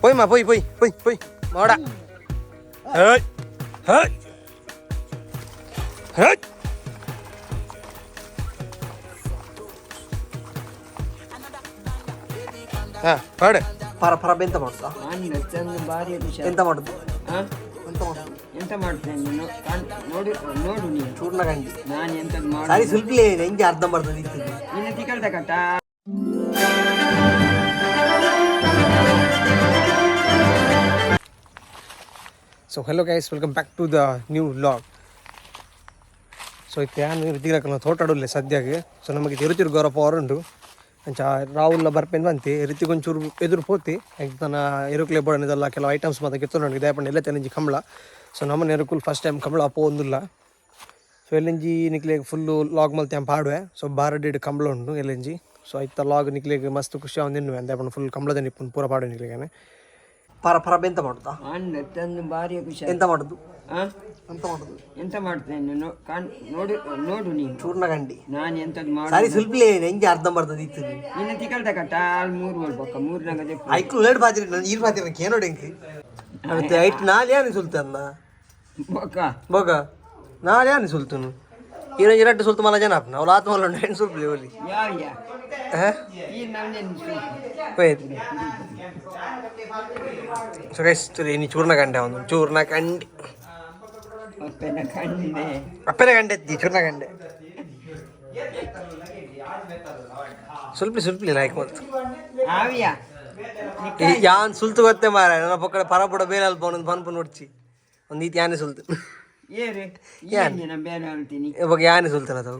ಪೋಯ್ ಮಾ, ಪೋಯ್ ಪೋಯ್ ಪೋಯ್ ಪೋಯ್ ಮೋಡ. ಹೇಯ್ ಹೇಯ್ ಹೇಯ್. ಹಾ, ಪಾಡು. ಪರ ಪರ ಎಂತ ಮಾಡುದಾ? ನಾನು ಚಂದ ಭಾರಿ ಖುಷಿ. ಎಂತ ಮಾಡುದು? ಹಾ? ಎಂತ ಮಾಡುದು? ಎಂತ ಮಾಡ್ತೇನೆ ನೀನು? ನೋಡು ನೋಡು ನೀನು. ಚೂರ್ಣ ಗಂಡಿ. ನಾನು ಎಂತದ್ ಸಾರಿ. ಮಾಡು. ಸುಲ್ಪ್ಲೆ ಹೆಂಗೆ ಅರ್ಧ ಬರ್ತದೆ ಇತ್ತಿದ್ದು. ನಿನ್ನ ತಿಕಲ್ದ ಕಟ್ಟ. So hello guys, welcome back to the new vlog. So ಇತ್ತೆ ಯಾನ್ ರಿತಿಗ್ಲಕಲ್ನ ತೋಟಾಡುಲ್ಲೆ ಸದ್ಯಕ್ಕೆ. ಸೊ ನಮಗೆ ತಿರುತಿರು ಗೌರವ ಪವರ್ ಉಂಡು. ಅಂಚ ರಾಹುಲ್ ಬರ್ಪೆಂದು ಬಂತಿ ರಿತಿಗ್ ಒಂಚೂರು ಎದುರು ಪೋತಿ ತನ್ನ ಎರುಕ್ಲೆ ಬೋಡನಿದೆಲ್ಲ ಕೆಲವು ಐಟಮ್ಸ್ ಮಾತ ಗೆತ್ತೊಂಡು. ದಯಪಂಡ ಎಲ್ಲ ತೆಲಂಜಿ ಕಂಬಳ. ಸೊ ನಮ್ಮನೆ ಎರುಕುಲ್ ಫಸ್ಟ್ ಟೈಮ್ ಕಂಬಳ ಪೋಂದುಲ್ಲ. ಸೊ ಎಲ್ಲಂಜಿ ನಿಕ್ಲೆಗ್ ಫುಲ್ಲು ಲಾಗ್ ಮಲ್ತೆ ಪಾಡುವೆ. ಸೊ ಬಾರಡಿಡ್ ಕಂಬಳ ಉಂಡು ಎಲ್ಲಂಜಿ. ಸೊ ಐತ ಲಾಗ್ ನಿಕ್ಲೆಗ್ ಮಸ್ತ್ ಖುಷಿ ಆವೊಂದು ತಿನ್ನುವೆ. ದಯಪಂಡ ಫುಲ್ ಕಂಬಳದ ನಿಪ್ಪುನ್ ಪೂರ ಪಾಡುವೆ ನಿಕ್ಲೆಗಾನೆ. ಪರ ಪರ ಎಂತ ಮಾಡುದಾ? ನಾನು ಚಂದ ಭಾರಿ ಖುಷಿ. ಎಂತ ಮಾಡುದು? ಹಾ? ಎಂತ ಮಾಡುದು? ಎಂತ ಮಾಡ್ತೇನೆ ನೀನು? ನೋಡು ನೋಡು ನೀನು. ಚೂರ್ಣ ಗಂಡಿ. ನಾನು ಎಂತದ್ ಮಾಡು. ಸಾರಿ, ಸುಲ್ಪ್ಲೆ ಹೆಂಗೆ ಅರ್ಧ ಬರ್ತದೆ ಇತ್ತಿದ್ದು. ನಿನ್ನ ತಿಕಲ್ದ ಕಟ್ಟ ಅಲ್ಲಿ ಮೂರು ಬರ್ಬೇಕ ಮೂರು ನಂಗದೆ. ಐಕ್ಳು ಲೇಟ್ ಬಾತಿರಿ, ನಾನು ಈರ್ ಬಾತಿರಿ ಕೇನೋಡು ಹೆಂಗೆ ಮತ್ತೆ ಐಟ್ ನಾಲ್ ಯಾನಿ ಸುಲ್ತನ್ನ. ಬೊಕ್ಕ. ಬೊಗ ನಾಲ್ ಯಾನಿ ಸುಲ್ತನು ಈರೊಂಜಿ ರಡ್ಡು ಸುಲ್ತು ಮಲ ಜನ ಆಪ್ನ ಅವ್ಲು ಆತ್ಮ ಮಲ್ಲ ಹೆಣ್ಣು ಸುಲ್ಪ್ಲಿ ಒಲಿ. ಯಾವ ಯಾ? ಹಾ. ಈ ನಮ್ದೇನು? ಹೋಯ್ತು. ಸೊ ಗೈಸ್, ಇನಿ ಚೂರ್ಣ ಗಂಡೆ, ಒಂದು ಚೂರ್ಣ ಕಂಡಿ. ಅಪ್ಪನ ಕಣ್ಣೆ. ಅಪ್ಪನ ಗಂಡೆ ಎತ್ತಿ ಚೂರ್ಣ ಗಂಡೆ. ಸುಲ್ಪಿ ಸುಲ್ಪಿ ಲಾಯ್ಕ್ ಬಂತು. ಆವಿಯಾ. ಯಾನ್ ಸುಲ್ತು ಗೊತ್ತೆ ಮಾರ, ನನ್ನ ಪಕ್ಕಡ ಪರಪುಡ ಬೇರೆ ಅಲ್ಪ ಒಂದೊಂದು ಪನ್ಪು ನೋಡ್ಚಿ ಒಂದು ಈತ ಯಾನೆ ಸುಲ್ತು. ಏರು ಏನು ನಾನು ಬೇರೆ ಹೇಳ್ತೀನಿ. ಇವಾಗ ಯಾನೆ ಸುಲ್ತಾನ ಅದು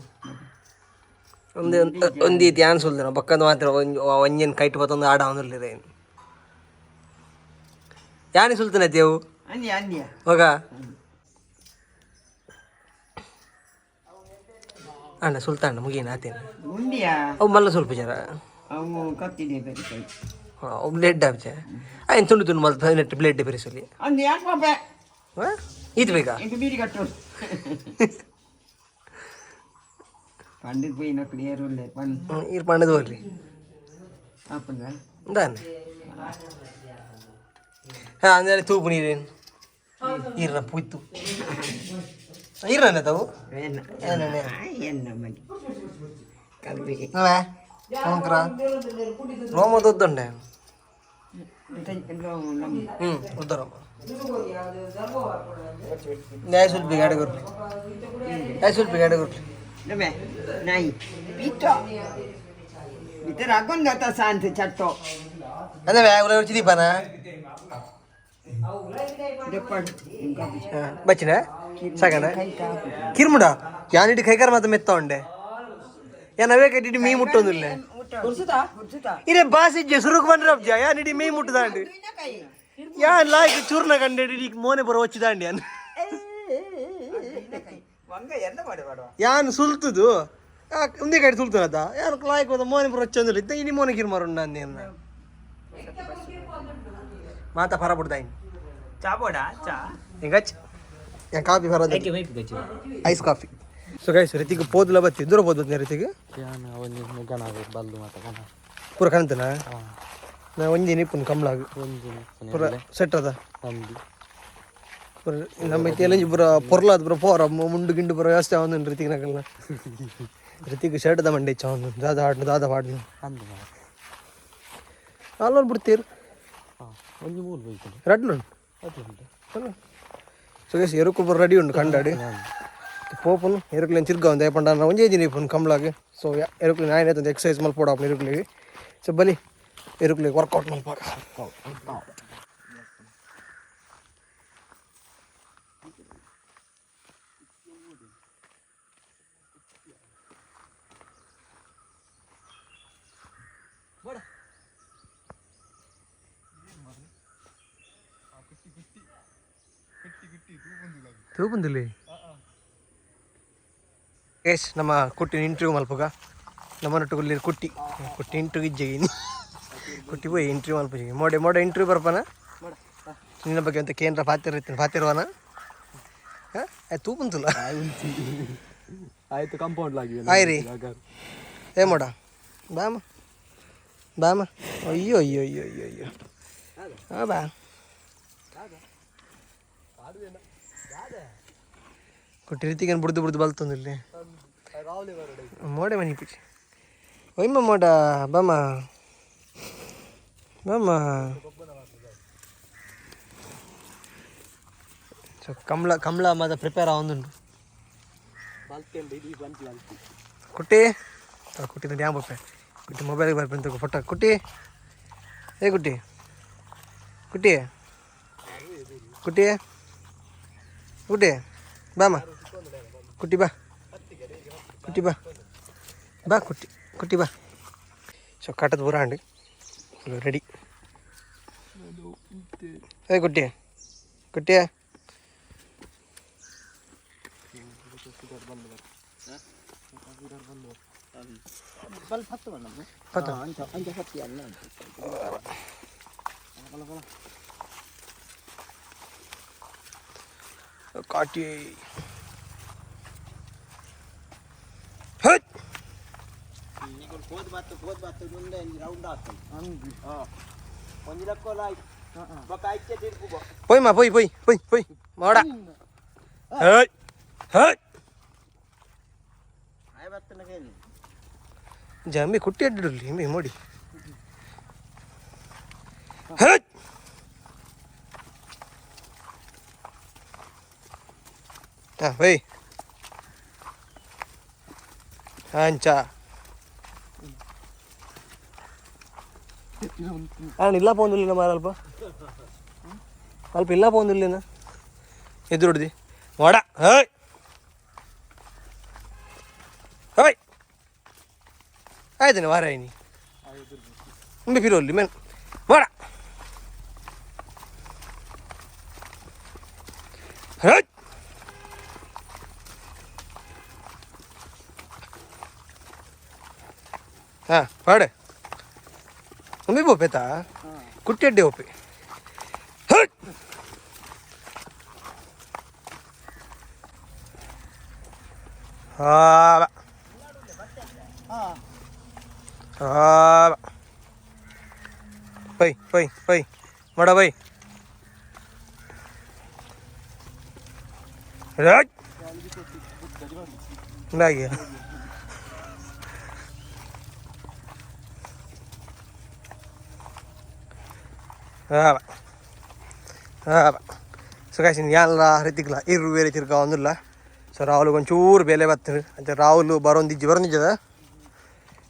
ಒಂದು ಒಂದು ಈತ ಯಾನ್ ಸುಲ್ತಾನ ಬಕ್ಕಂದು ಮಾತ್ರ ಒಂಜಿ ಒಂಜೇನು ಕೈಟ್ ಬತ್ತೊಂದು ಆಡ ಅವನಿರ್ಲಿರ ಏನು ಯಾನೆ ಸುಲ್ತಾನ ದೇವು. ಅಂದ್ಯ ಅಂದ್ಯ. ಹೋಗ ಅಣ್ಣ ಸುಲ್ತಾನ ಮುಗಿಯನ ಆತೇನೆ. ಉಂಡಿಯಾ. ಅವು ಮಲ್ಲ ಸ್ವಲ್ಪ ಜರ. ಅವು ಕತ್ತಿದೆ ಬೇರೆ ಕೈ. ಅವು ಬ್ಲೆಡ್ ಆಪ್ಚೆ ಆಯ್ತು, ತುಂಡು ತುಂಡು ಮಲ್ತ 18 ಬ್ಲೆಡ್ ಬೆರೆಸಲಿ. ಅಂದು ಯಾಕೆ ಪಾಪ? ಹಾಂ, ಈತ್ ಬೇಕಾ? ಎಂಟು ಬೀಡಿ ಕಟ್ಟು ಪಂಡಿತ್ ಪೋಯಿ ನಕ್ಕಳು ಏರುಲ್ಲೆ ಪನ್. ಈರ್ ಪಣ್ಣದು ಹೋಗ್ಲಿ. ಆಪುಂಡ. ದಾನೆ ಹಾಂ ಅಂದರೆ ತೂಪು ನೀರೇನು ಈರ್ನ ಪೂಯ್ತು ಈರ್ನ ತಾವು. ಎನ್ನ. ಏನೇ? ಎನ್ನ ಮಗಿ ಕಲ್ವಿಗೆ. ಅವೇ ರೋಮ ದೊಡ್ಡ. ನಮ್ಮ. ಹ್ಞೂ, ಉದ್ದರಮ್ಮ ನ್ಯಾಯ ಸ್ವಲ್ಪ ಗಾಡಿ ಕೊರ್ಲಿ, ನ್ಯಾಯ ಸ್ವಲ್ಪ ಗಾಡಿ ಕೊರ್ಲಿ. ದಮೆ ನಾಯಿ ಬಿತ್ತೋ ಬಿತ್ತರ ಹಾಕೊಂಡ್ ಸಾಂತ್ ಚಟ್ಟೋ. ಅದೇ ಬ್ಯಾಗ್ వచ్చి దీపానా. ದೆಪ್ಪಡು. ಬಚ್ಚಿನ ಸಗಣ ಕಿರ್ಮುಡ ಯಾನಿಟ್ಟು ಕೈಕಾರ ಮಾತ್ರ ಮೆತ್ತ ಉಂಡೆ ಯಾನ್ ಅವೇ ಕಟ್ಟಿಟ್ಟು ಮೀ ಮುಟ್ಟೊಂದಿಲ್ಲ. ಇರೇ ಬಾಸಿಜ್ಜೆ ಸುರುಕು ಬಂದ್ರೆ ಅಬ್ಜ ಯಾನಿಡಿ ಮೀ ಮುಟ್ಟದಾಂಡಿ ಯಾನ್ ಲಾಯ್ಕ್ ಚೂರ್ಣ ಕಂಡೆ ಮೋನೆ ಬರೋ వచ్చిದಾಂಡಿ ಯಾನ್ ಯಾನ್ ಸುಲ್ತುದು ಒಂದೇ ಕಡೆ ಸುಲ್ತನದ ಯಾನ್ ಲಾಯ್ಕ್ ಹೋದ ಮೋನೆ ಬರೋ వచ్చೊಂದಿಲ್ಲ ಇದ್ದ ಇನಿ ಮೋನೆ ಕಿರ್ಮಾರುಂಡ ಅಂದೆ ಮಾತಾ ಫರ ಬಿಡ್ದಾಯಿನ್. ಚಾ ಬೋಡ ಚಾ. ಎಂಗಚ್ ಯಾನ್ ಕಾಫಿ ಫರ, ಐಸ್ ಕಾಫಿ. ಸೊ ಗೈಸ್, ರಿತಿಕ್ ಪೋದ್ಲ ಬತ್ತಿ ದೂರ ಪೋದ್ ರಿತಿಕ್. ಪೂರ ಕಾಣ್ತನ ನಾ ಒಂಜಿ ನಿಪ್ಪುನ್ ಕಮ್ಲಾಗ್ ಪೂರ ಸೆಟ್ ಅದ ಪೂರ. ನಮ್ಮ ತೇಲಂಜಿ ಪೂರ ಪೊರ್ಲಾದ್ ಪೂರ ಪೋರ ಮುಂಡು ಗಿಂಡು ಪೂರ ವ್ಯವಸ್ಥೆ ಅವನು ರಿತಿಕ್ ನಕಲ್ನ. ರಿತಿಕ್ ಶರ್ಟ್ the ಮಂಡೆ ಇಚ್ಚ ಅವನು ದಾದ ಹಾಡ್ನು ದಾದ ಹಾಡ್ನು ಅಲ್ಲೊಂದು ಬಿಡ್ತೀರ್ ರಡ್ಲು. ಸೊ ಗೈಸ್, ಎರುಕು ಪೂರ ರೆಡಿ ಉಂಡು ಕಂಡಾಡಿ ಪೋಪುನು ಎರುಕ್ಲೇನು ತಿರ್ಗ ಒಂದು ಪಂಡ ಒಂಜೇ ದಿನ ಇಪ್ಪುನು ಕಮ್ಲಾಗ್. ಸೊ ಎರುಕ್ಲೆ ನಾಯನ ಎಕ್ಸಸೈಸ್ ಮಲ್ಪೋಡು ಆಪುನು ಎರುಕ್ಲೆಗ್. ಸೊ ಬಲಿ ಎರುಕ್ಲೆಗ್ ವರ್ಕೌಟ್ ಮಲ್ಪಾಗ. ತೂಪುಂದಿಲ್ಲ ಗೈಸ್. ನಮ್ಮ ಕುಟ್ಟಿನ ಇಂಟರ್ವ್ಯೂ ಮಲ್ಪುಗ. ನಮ್ಮನೊಟ್ಟು ಕುಟ್ಟಿ ಕುಟ್ಟಿ ಇಂಟರ್ವ್ಯೂ ಇಜ್ಜೆಗೆ ಕುಟ್ಟಿ ಪೋಯಿ ಇಂಟರ್ವ್ಯೂ ಮಲ್ಪುಜಿ. ಮೋಡೆ ಮೋಡೆ ಇಂಟರ್ವ್ಯೂ ಬರ್ಪನ. ನಿನ್ನ ಬಗ್ಗೆ ಅಂತ ಕೇಂದ್ರ ಪಾತಿರ ಇರ್ತೀನಿ ಪಾತಿರುವನ ಹಾಂ ತೂಪುಂತಲ್ಲ. ಆಯ್ತು, ಕಂಪೌಂಡ್ ಆಗಿ. ಆಯ್ರಿ ಏ ಮೋಡ ಬಾಮ ಬಾಮ. ಅಯ್ಯೋ ಅಯ್ಯೋ ಅಯ್ಯೋ ಅಯ್ಯೋ ಅಯ್ಯೋ. ಬಾ ಕುಟ್ಟಿ ರೀತಿಗೆ ಬುಡ್ದು ಬುಡ್ದು ಬಲ್ತೊಂದಿಲ್ಲ ಮೋಡೆ ಮನಿ ಪಿಚ್ಚಿ ಒಯ್ಮ ಮೋಡ ಬಮ್ಮ ಬಮ್ಮ. ಸೊ ಕಮಲ ಕಮಲ ಮಾತ ಪ್ರಿಪೇರ್ ಆವೊಂದುಂಡು. ಕುಟ್ಟಿ ಕುಟ್ಟಿ ಡ್ಯಾಮ್ ಬರ್ಪೆ ಕುಟ್ಟಿ ಮೊಬೈಲ್ಗೆ ಬರ್ಪೆ ಅಂತ ಫೋಟೋ. ಕುಟ್ಟಿ, ಏ ಕುಟ್ಟಿ ಕುಟ್ಟಿ ಕುಟ್ಟಿ ಕುಟ್ಟಿ ಬಾಮ್ಮ, ಕುಟ್ಟಿ ಬಾ, ಕುಟ್ಟಿ ಬಾ, ಬಾ ಕುಟ್ಟಿ ಕುಟ್ಟಿ ಬಾ. ಸೊ ಕಟ್ಟದ ಪೂರ ಅಂడి ಫುಲ್ ರೆಡಿ. ಏ ಕುಟ್ಟಿ ಕುಟ್ಟಿ ಕಾಟಿ ಹತ್. ಪೊಯ್ ಮಾ, ಪೊಯ್ ಪೊಯ್ ಪೊಯ್ ಪೊಯ್ ಮೋಡ. ಹೇಯ್ ಹೇಯ್ ಜಂಬಿ ಕುಟ್ಟಿ ಅಡ್ಡಿಡಲಿ ಇಂಬಿ ಮೋಡಿ. ಹೇಯ್ ಹಾಂ ಬೈ ಅಂಚ ನಾನು ಇಲ್ಲ ಪೋಂದಿಲ್ಲ ಮಾರ ಅಲ್ಪ ಅಲ್ಪ ಇಲ್ಲ ಪೋಂದಿಲ್ಲ ಎದುರುಡ್ದಿ ಮೋಡ. ಹೇಯ್ ಹೇಯ್ ಆಯ್ತಾನೆ ವಾರ ನೀ ಉಂಬೆ ಫಿರೋಲ್ಲಿ ಮೇನ್ ಮೋಡ. ಹೇಯ್ ಹಾಂ ಪಾಡೆ ಉಂಬೆ ಬೋಪೇತಾ ಕುಟ್ಟಿ ಅಡ್ಡೆ ಒಪ್ಪಿ. ಹೇಯ್ ಹಾಂ ಹಾಂ ಪೈ ಪೈ ಪೈ ಮಡ ಬೈ. ರಾಜ್ ଲାଗିଆ ಹಾಂ ಹಾಂ. ಸೊ ಗೈಸ್, ಇನ್ನು ಯಾನ್ಲ ರೀತಿಗ್ಲ ಇರು ಬೇರೆ ತಿರ್ಗ ಒಂದಿಲ್ಲ. ಸೊ ರಾಹುಲ್ ಒಂಚೂರು ಬೇಲೆ ಬರ್ತದೆ ಅಂಚ ರಾಹುಲ್ ಬರೋಂದಿಜ್ಜಿ ಬರೋಂದಿಜ್ಜದ.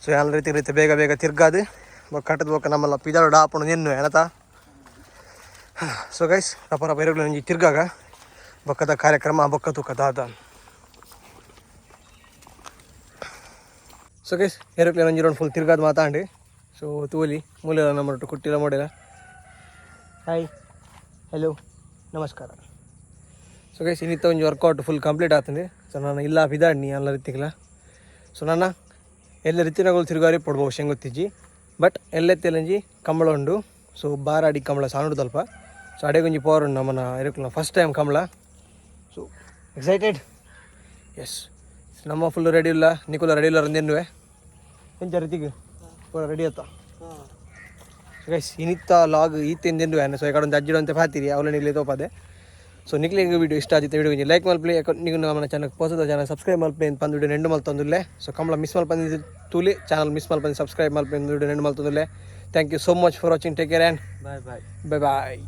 ಸೊ ಯಾನ್ಲ ರೀತಿ ರೀತಿ ಬೇಗ ಬೇಗ ತಿರ್ಗಾದು ಕಟ್ಟದ ಬೊಕ್ಕ ನಮ್ಮಲ್ಲ ಪಿದಾಡು ಡಾಪುಂಡು ನಿನ್ನು ಏನತ. ಸೊ ಗೈಸ್, ರಪ ರಪ ಇರುಗ್ಲ ಒಂಜಿ ತಿರ್ಗಾಗ ಬೊಕ್ಕದ ಕಾರ್ಯಕ್ರಮ ಬೊಕ್ಕ ತೂಕ ದಾದ. ಸೊ ಗೈಸ್, ಏರೋಪ್ಲೇನ್ ಒಂಜಿ ರೌಂಡ್ ಫುಲ್ ತಿರ್ಗಾದು ಮಾತಾಂಡಿ. ಸೊ ತೂಲಿ ಮೂಲೆ ನಮ್ಮ ಕುಟ್ಟಿಲ ಮೋಡಿಲ. ಹಾಯ್, ಹಲೋ, ನಮಸ್ಕಾರ. ಸೊ ಗೈಸ್, ಇನ್ನಿತ್ತ ಒಂಜಿ workout full complete ಆಗ್ತದೆ. ಸೊ ನಾನು ಇಲ್ಲ ಪಿದಾಡ್ನಿ ಎಲ್ಲ ರೀತಿಗ್ಲ. ಸೊ ನನ್ನ ಎಲ್ಲ ರೀತಿನಗಳು ತಿರುಗಾರಿ ಪಡ್ಬೋದು ಶೆಂಗೊತ್ತಿಜ್ಜಿ. ಬಟ್ ಎಲ್ಲೆತ್ತೆಲಂಜಿ ಕಂಬಳ ಉಂಡು. ಸೊ ಬಾರಾಡಿ ಕಂಬಳ ಸಾನುಡ್ದಲ್ಪ. ಸೊ ಅಡೆಗೊಂಜಿ ಪವರ್ ಉಂಡು ನಮ್ಮನ್ನ ಇರಕ್ಲ first time Kambala. So excited. S, ನಮ್ಮ ಫುಲ್ ರೆಡಿ ಇಲ್ಲ, ನಿಕುಲ ರೆಡಿ ಇಲ್ಲ ರಂದೆನ್ನುವೆ ಎಂಚ ರೀತಿಗೆ ಪೂರ ರೆಡಿ ಆತ. ಗೈಸ್, ಇನಿತ್ತ ಲಾಗ್ ಈತೆಂದೆಂದು ಸೊ ಈ ಕಡೆ ಒಂದು ಅಜ್ಜಿಡು ಅಂತ ಪಾತಿರಿ ಅವಳ ನಿಲ್ಲಿ ತೋಪದೆ. ಸೊ ನಿಕ್ಲಿಗೆ ವಿಡಿಯೋ ಇಷ್ಟ ಆಗಿತ್ತು ವಿಡಿಯೋ ಲೈಕ್ ಮಲ್ಪಲಿ. ನೀವು ನಮ್ಮ ಚಾನಲ್ ಪೋಸದ ಚಾನಲ್ ಸಬ್ಸ್ಕ್ರೈಬ್ ಮಲ್ಪಲಿ ಪಂದ್ ವಿಡಿಯೋ ನೆಂಡು ಮಲ್ತೊಂದುಲ್ಲೆ. ಸೊ ಕಂಬಳ ಮಿಸ್ ಮಲ್ಪಂದು ತೂಲಿ, ಚಾನಲ್ ಮಿಸ್ ಮಲ್ಪಂದು ಸಬ್ಸ್ಕ್ರೈಬ್ ಮಲ್ಪಲಿ ವಿಡಿಯೋ ನೆಂಡು ಮಲ್ತೊಂದುಲ್ಲೆ. Thank you so much for watching. Take care and bye bye. Bye bye.